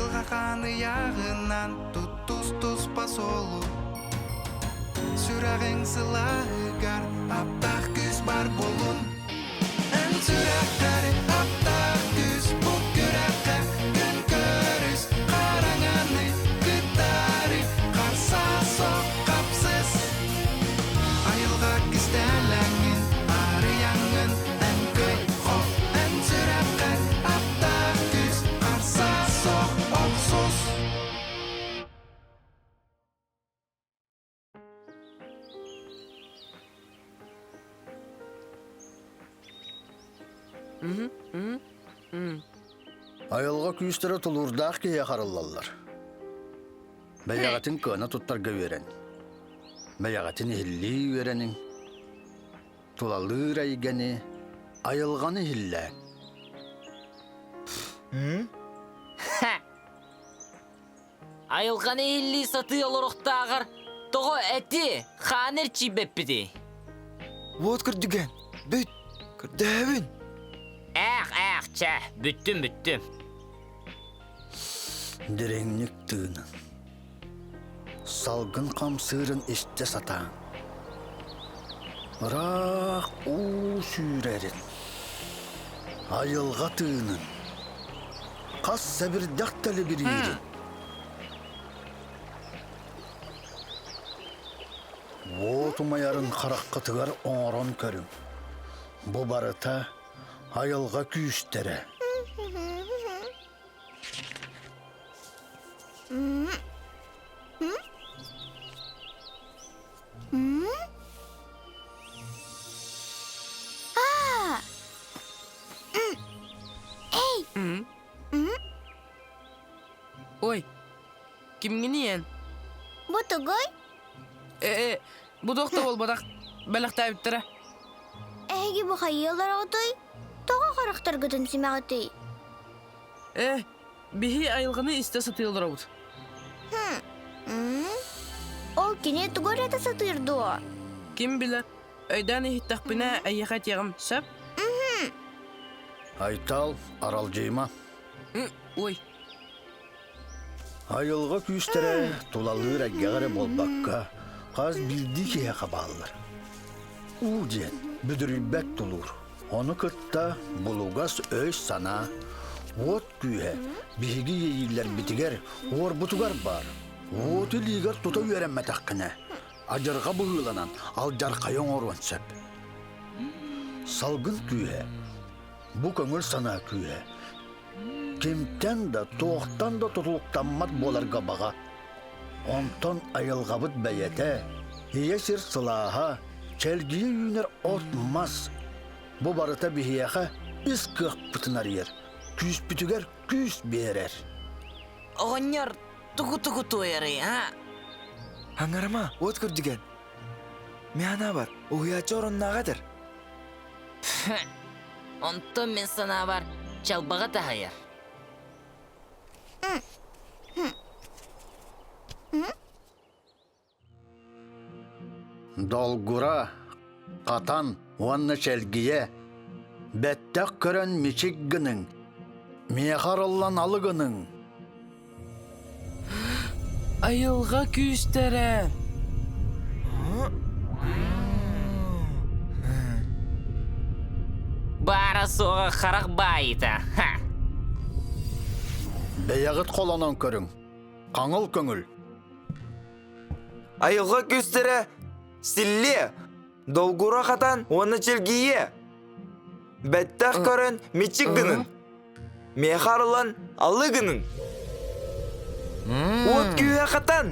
Дьылҕа хаан ыйааҕынан туттус туспа суолу Сүрэҕиҥ сылааһыгар аптаах күүс бар буолун Эн сүрэххэр аптаах күүс бу күрэххэ күн көрүс хараҥаны кытаары харса сох хапсыс Айылҕа кистэлэҥин арыйаҥҥын эн кый хох эн сүрэххэр аптаах күүс харса сох охсус Айылҕа күүстэрэ тулуурдаах киһиэхэ харыллаллар. Бэйэҕитин кыана туттарга үөрэн. Бэйэҕитин иһиллии үөрэниҥ. Тулалыыр эйгэни, айылҕаны иһиллээҥ. Айылҕаны иһиллии сатыы олоруохтааҕар тоҕо эти, хааны эрчийбэппитий? Уот көрдүгэн, бүт, көрдөһөбүн. Ээх, ээх, чэ, бүттүм, бүттүм. Дириҥник тыынын. Салгын хамсыырын истэ сатаан. Ыраах уу сүүрэрин. Айылҕа тыынын. Хас сэбирдэх тэлибириирин. Уот умайарын хараххытыгар оҥорон көрүҥ. Бу барыта айылҕа күүстэрэ. Ой, кимҥиний эн? Бу тугуй? Э, бу туох да буолбатах, бэлэхтээбиттэрэ. Эһиги бу хайыылар оҕотуй? Тоҕо харахтаргытын симэҕитий? Э, биһи айылҕаны истэ сатыы олоробут. Ол кини тугу эрэ сатыыр дуо? Ким билэр, өйдөөн иһиттэхпинэ эйиэхэ этиэҕим, сөп? Айтал, аралдьыйма. Ой. Айылҕа күүстэрэ тулалыыр эйгэҕэ эрэ буолбакка, хас биирдии киһиэхэ бааллар. Уу диэн бүдүрүйбэт тулуур. Ону кытта булугас өй-санаа, уот күүһэ биһиги иэйиилэрбитигэр, уорбутугар баар. Уоту илиигэр тута үөрэммэтэххинэ, адьырҕа быһыыланан алдьархайы оҥоруон сөп. Салгын күүһэ, бу көҥүл санаа күүһэ. Кимтэн да, туохтан да тутулуктаммат буоларга баҕа. Онтон айылҕабыт бэйэтэ, ийэ сир сылааһа, чэлгийэ үүнэр от-мас, бу барыта биһиэхэ ис кыахпытын арыйар, күүспүтүгэр күүс биэрэр. Оҕонньор тугу-тугу туойарый, а? Аҥарыма, уот көрдүгэн. Миана бар, уһуйааччы ороннааҕа этэр. Онтон мин санаабар чалбаҕа таһыйар. Долгура, хатан уонна чэлгийэ, бэттэх көрөн мичик гыныҥ, миэхэ арыллан алы гыныҥ. Айылҕа күүстэрэ! Баара-суоҕа харах баайыта. Ха! Бэйэҕит холонон көрүҥ. Хаҥыл көҥүл. Айылҕа күүстэрэ силлиэ, долгура хатан уонна чэлгийиэ. Бэттэх көрөн мичик гынын. Миэхэ арыллан алы гынын. Уот күүһэ хатан!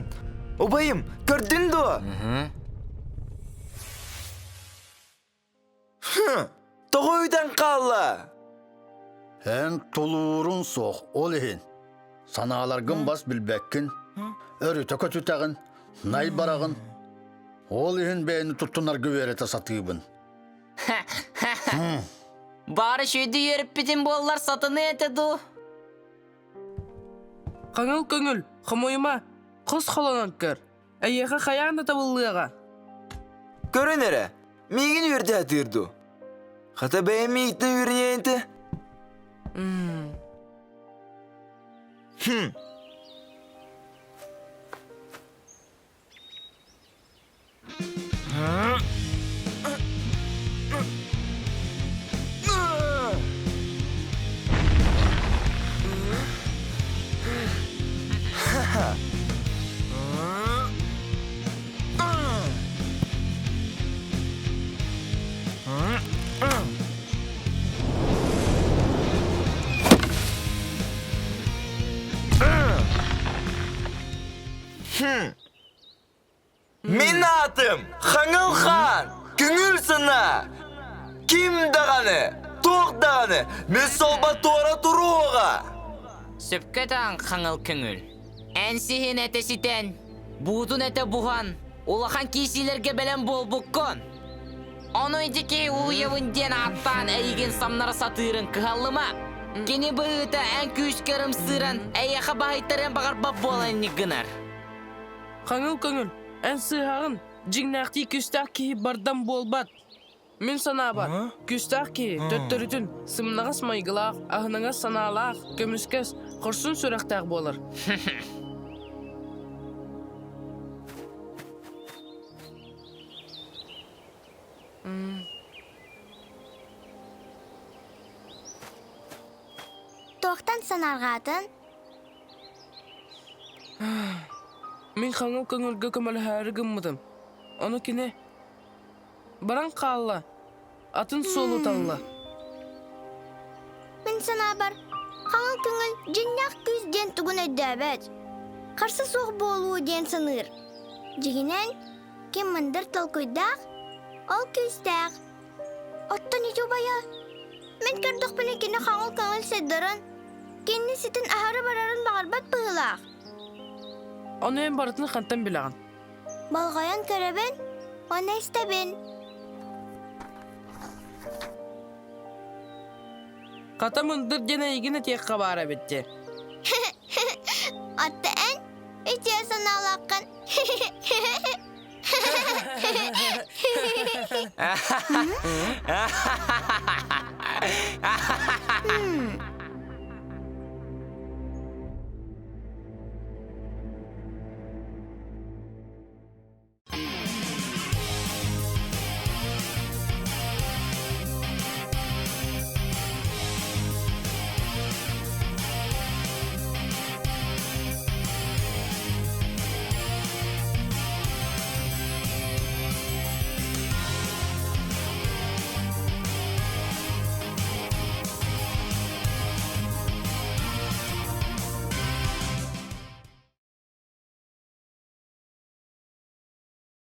Убайым, көрдүн дуо? Тоҕо үтэн хаалла? Эн тулуурун суох, ол иһин. Санааларгын бас билбэккин, өрүтэ көтүтэҕин, най бараҕын. Ол иһин бэйэни туттунарга үөрэтэ сатыыбын. Баары шүйді үөрүппүтүн буоллар сатаныа этэ дуу? Хаҥыл көҥүл, хомуйума, хос холонон көр. Эйиэхэ хайаан да табыллыаҕа. Көрөн эрэ, миигин үөрдэ сатыыр дуу? Хата бэйэм миигиттэн үөрэниэн этэ. Мин аатым Хаҥыл Хаан, көҥүл санаа. Ким даҕаны, туох даҕаны мин суолба туора туруоҕа. Сөпкө таҥ хаҥыл көҥүл. Эн сиһин этэ ситэн, буутун этэ буһан, улахан киисиилэргэ бэлэм буолбуккун. Ону ити киһи улуйабын диэн ааттаан эйигин самнара сатыырын кыһаллыма. Кини быһыыта эн күүскэр ымсыыран, эйиэхэ баһыйтарыан баҕарбат буолан инник гынар. Хаҥыл көҥүл, эн сыыһаҕын, дьиҥнээхтии күүстээх киһи бардам буолбат. Мин санаабар, күүстээх киһи төттөрүтүн сымнаҕас майгылаах, аһыныгас санаалаах, көмүскэс, хорсун сүрэхтээх буолар. Туохтан санаарҕаатын? Мин хаҥыл көҥүлгэ көмөлөһөөрү гыммытым. Ону кини Баран хаалла, атын суолу талла. Мин санаабар, хаҥыл көҥүл дьиҥнээх күүс диэн тугун өйдөөбөт. Харса суох буолуу диэн саныыр. Дьиҥинэн, ким мындыр толкуйдаах, ол күүстээх. Оттон ити убайа, мин көрдөхпүнэ кини хаҥыл көҥүл сайдарын, кинини ситин аһары барарын баҕарбат быһыылаах. Ону эн барытын хантан билэҕин? Болҕойон көрөбүн уонна истэбин. Хата мындыр диэн эйигин этиэххэ баар эбит дии. Атта эн үтүө санаалааххын.